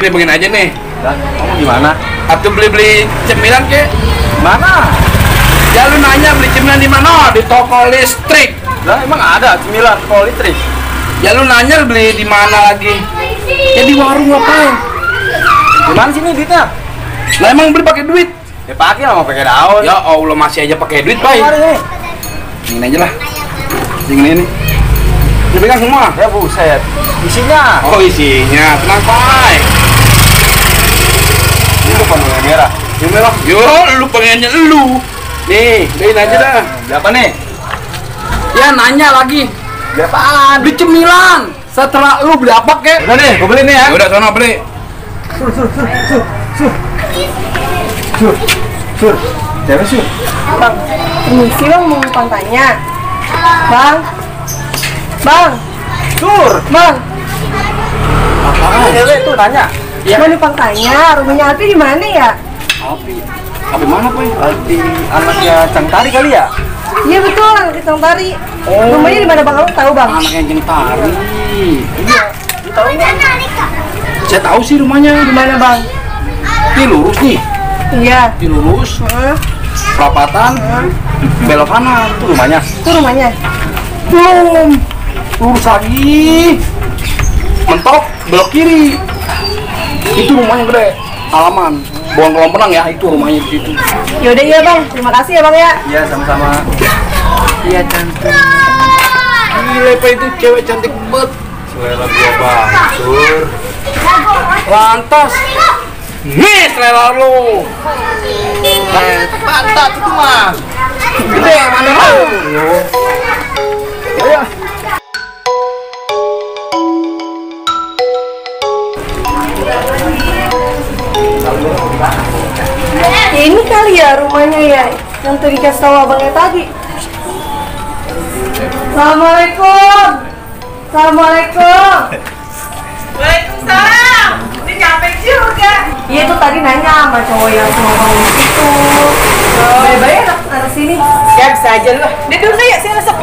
begini aja nih. Kamu gimana? Atau beli cemilan ke? Mana? Ya lu nanya beli cemilan di mana? Di toko listrik. Lah emang ada cemilan toko listrik? Ya lu nanya beli di mana lagi? Ya di warung ngapain? Gimana sih nih duitnya? Lah emang beli pakai duit? Ya pakai lah, mau pakai daun. Ya Allah masih aja pakai duit, Pak. Ini aja lah. Ini. Dipegang semua. Ya buset. Isinya. Oh isinya. Tenang, Pak. Ini bukan yang merah. Yang merah. Yo, lu pengennya lu. Nih, beliin aja dah. Berapa nih? Ya nanya lagi. Berapaan? Beli cemilan. Setelah lu beli apa kek? Udah nih, gua beli nih ya. Udah sono beli. Sur. Cewek sur. Bang, permisi bang, mau numpang tanya. Bang, Sur. bang, Apaan? Cewek tuh nanya. Ya. mau numpang tanya, rumahnya Alfi di mana ya? Apa mana, Pak? Di anaknya Cang Tari kali ya? Iya betul, anak Kitong Tari. Rumahnya di mana bang? Kamu tahu bang? Anak yang Tari. Iya. Tahu nggak? Saya tahu sih rumahnya. Di mana bang? Ini lurus nih. Iya. Ini lurus. Perapatan. Belok kanan. Itu rumahnya. Itu rumahnya. Belum. Lurus lagi. Mentok belok kiri. Itu rumahnya gede. Halaman. Buang kolam renang ya, itu rumahnya di situ. Yaudah iya bang, terima kasih ya bang ya. Iya, sama-sama. Iya cantik. Gila Pak, itu cewek cantik banget. Selera gua banget, Sur. Lantas. Nih selera lu. Pantat itu mah. Gede mana lu? Ayo. Ini kali ya rumahnya ya, yang tadi dikasih tahu abangnya tadi. Assalamualaikum. Assalamualaikum. Waalaikumsalam. Ini nyampe juga. Iya itu tadi nanya sama cowok yang sama kamu itu. Bye-bye anak sini. Ya bisa aja lu. Dia dulu ya, sini masuk.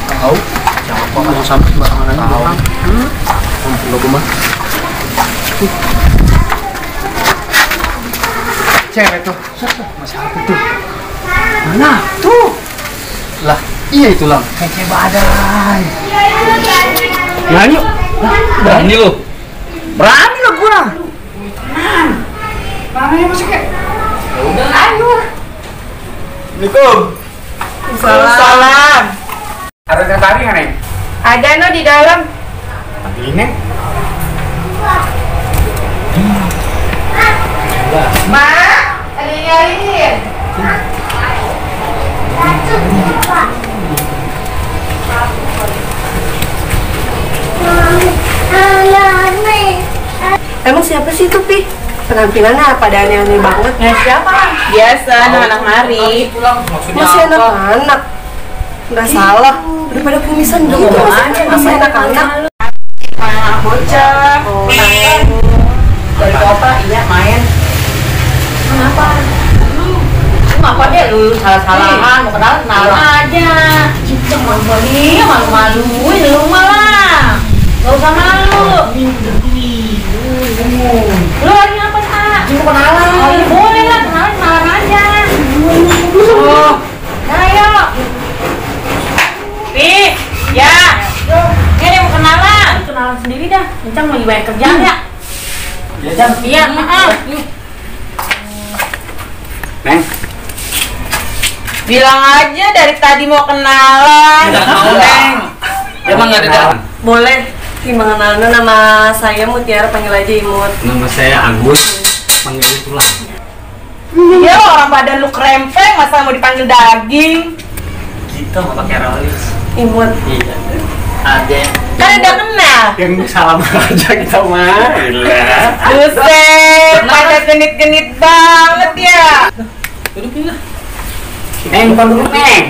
Tahu? Siapa mau sampai barangan aja orang? Lo mah. Cewek tuh. Masih apa tuh? Mana? Tuh. Lah, iya itu lang. Kece badai. Berani yuk. Berani lu. Berani lu gua. Berani masih kayak. Udah ayo. Assalamualaikum. Salam. Ada yang tari nggak nih? Ada no di dalam. Ini. Ma, ada yang nyariin. Emang siapa sih itu Pi? Penampilannya apa dan yang aneh banget? Ya siapa? Biasa anak-anak mari. Masih anak-anak. Nggak salah. Udah pada kumisan gitu masih anak-anak. Anak bocah. Main. Dari kota iya main. Kenapa? Kenapa dia lu salah-salahan mau kenalan aja. Iya malu-malu di rumah lah. Gak usah malu. Lu lagi apa Kak? Mau kenalan. Oh iya boleh lah kenalan aja. Oh, ayo. Pi, ya. Ini mau kenalan. Kenalan sendiri dah. Encang lagi banyak kerjaan ya. Ya, Cang. Iya, Neng. bilang aja dari tadi mau kenalan. Nggak mau, Neng. Emang nggak ada jalan. Boleh. Mengenalnya nama saya Mutiara, panggil aja Imut. Nama saya Agus. Panggil itulah. Iya orang badan lu krempeng, masa mau dipanggil daging? Kita mau pakai rolis. Imut. Iya. Ada. Kan udah kenal. Yang salam aja kita mah. Buset, pada genit-genit banget ya. Duduk lah. Neng, bukan duduk Neng.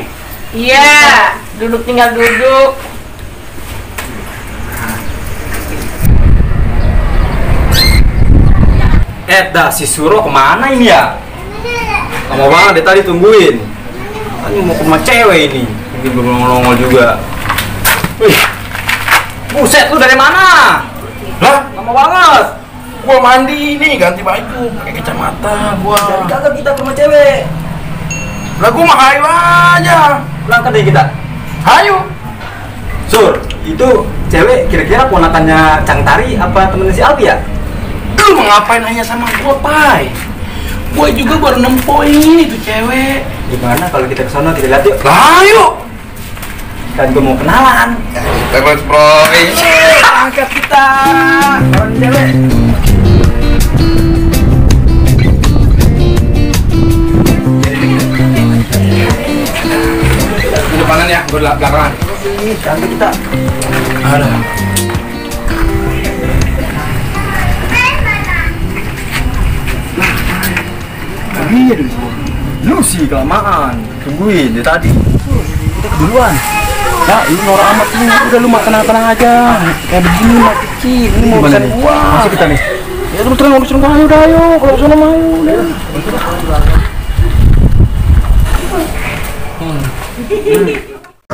Iya, duduk tinggal duduk. Dah si Suro kemana ini ya? Lama banget dia tadi tungguin. Kan mau ke rumah cewek ini. Mungkin belum nongol juga. Wih, buset lu dari mana? Lah, Lama banget. gua mandi nih, ganti baju, pakai kacamata gua. Jadi kagak kita ke rumah cewek. Lah gua mah hayu aja. Berangkat deh kita. Hayu. Sur, itu cewek kira-kira ponakannya Cang Tari apa temennya si Alpi ya? Lu mau ngapain nanya sama gua, Pai? Gua juga baru nempoin itu cewek. Gimana kalau kita ke sana kita lihat yuk? Lah, yuk. Kan gue mau kenalan. Terus bro, angkat kita. Kawan cewek. Di depanan ya, gue belakangan. Ini cantik kita. Ada. Iya lu sih kelamaan. Tungguin dari tadi. Kita keduluan. Ya, lu norak amat lu. Udah lu makan aja. Kayak begini mah kecil. Ini mau makan gua. Masih kita nih. Ya terus terang ngurus rumah udah ayo. Kalau sana mau udah.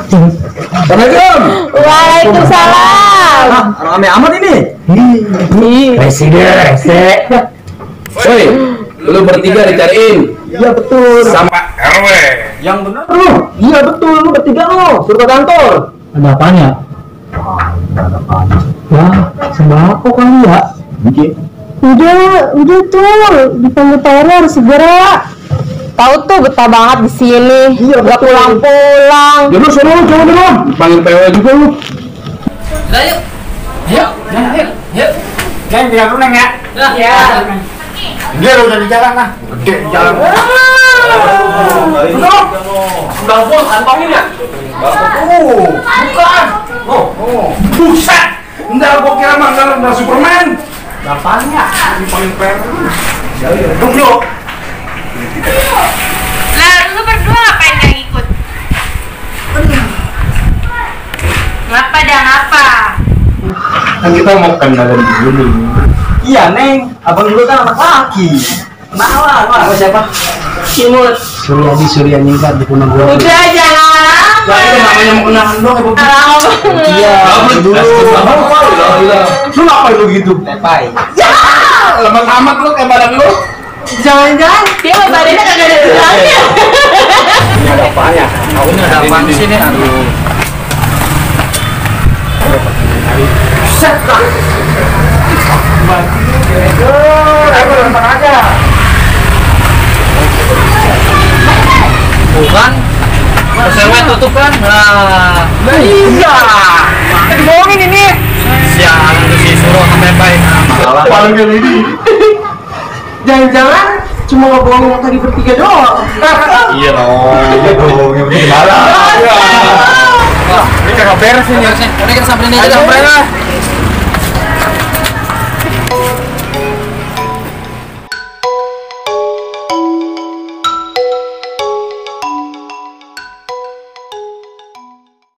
Assalamualaikum. Waalaikumsalam. Rame amat ini. Presiden rese. Woi, lu bertiga dicariin. Iya betul. Sama RW. Yang benar. Iya betul, lu bertiga lo, suruh ke kantor. Ada apanya? Wah, sembako kali ya? Udah tuh, dipanggil Tower segera. Tahu tuh betah banget di sini. Iya, gak pulang-pulang. Dulu suruh coba dulu. Panggil PW juga lu. Udah yuk. Yuk. Jangan tinggal dulu Neng ya. Ya. Dia udah di jalan lah. Gede di jalan. Betul. Udah bos, kantongin ya. Bukan. Buset. Ntar gua kira manggal ntar Superman. Apanya? Ini paling PW. Duk yuk. Lah, lu berdua ngapain gak ikut? Ngapa dah ngapa? Kan kita mau kenalan dulu. Iya Neng, abang dulu kan anak laki. Kenalan, nama siapa? Imut. Suryani kan di punang gua. Udah jangan lama. Ya itu namanya mau kenalan dong ya, Bobi. Lama. Iya, dulu. Lu ngapain lu gitu? Lepai. Lemah amat lu kayak badan lu. Jangan-jangan dia sama badannya kagak ada tulangnya. Ini ada apanya? Tahu ini ada apaan sih nih? Aduh. Set lah. Ayo lempar aja. Bukan. Pesewet tutup kan? Nah. Iya. Dibohongin ini. Sialan tuh si Suruh sampai baik. Malah. Paling kali ini. Jangan-jangan cuma ngebohongin yang tadi bertiga doang. Iya dong. Gimana? Ini kagak beres ini harusnya. Udah kita samperin aja, samperin lah.